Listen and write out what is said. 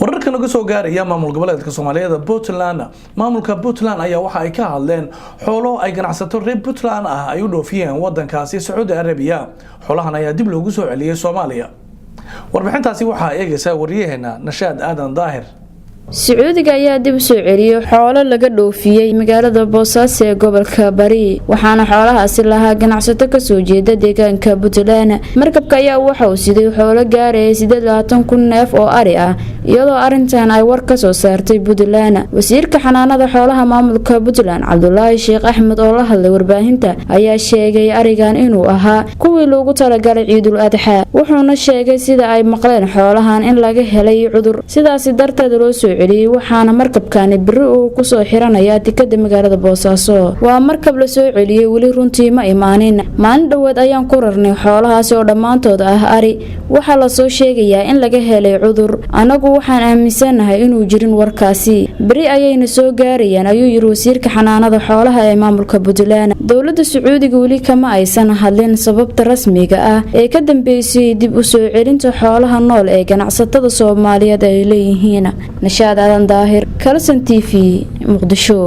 Wararka naga soo gaaraya maamul goboleedka Soomaaliyeed Puntland, maamulka Puntland ayaa waxa ay ka hadleen xoolo ay ganacsato reer Puntland ah ay u dhoofiyeen wadankaasi Sacuudi Arabiya. Xoolahan ayaa dib loogu soo celiyey Soomaaliya. Warbixintaasi waxaa eegaysa wariyaheena Nashaad Aadan Daahir. Sacuudiga ayaa dib u soo celiyey xoolo laga dhoofiyey magaalada Boosaaso ee gobolka Bari, waxaana xoolahaasi lahaa ganacsato kasoo jeeda deegaanka Puntland. Markabka ayaa waxa uu siday xoolo gaaraya 28,000 neef oo ari ah, iyadoo arrintan ay war kasoo saartay Puntland. Wasiirka xanaanada xoolaha maamulka Puntland, Cabdulaahi Sheekh Axmed, oo la hadlay warbaahinta ayaa sheegay arigan inuu ahaa kuwii loogu talagalay Ciidul Adxaa. Wuxuuna sheegay sida ay maqleen xoolahan in laga helay cudur, sidaasi darteed loo soo celiyey, waxaana markabkani beri uu kusoo xiranayaa tikada magaalada Boosaaso. "Waa markab la soo celiyey, weli runtii ma imaanin. Maalin dhoweed ayaan ku rarnay xoolahaasi oo dhammaantood ah ari. Waxaa lasoo sheegayaa in laga helay cudur. Anagu waxaan aaminsanahay inuu jirin warkaasi. Beri ayayna soo gaarayaan," ayuu yiri wasiirka xanaanada xoolaha ee maamulka Puntland. Dowlada Sacuudiga weli kama aysan hadlin sababta rasmiga ah ee ka dambeysay dib u soo celinta xoolaha nool ee ganacsatada Soomaaliyeed ay leeyihiin. Nashaad Aadan Daahir, Kalson TV, Muqdisho.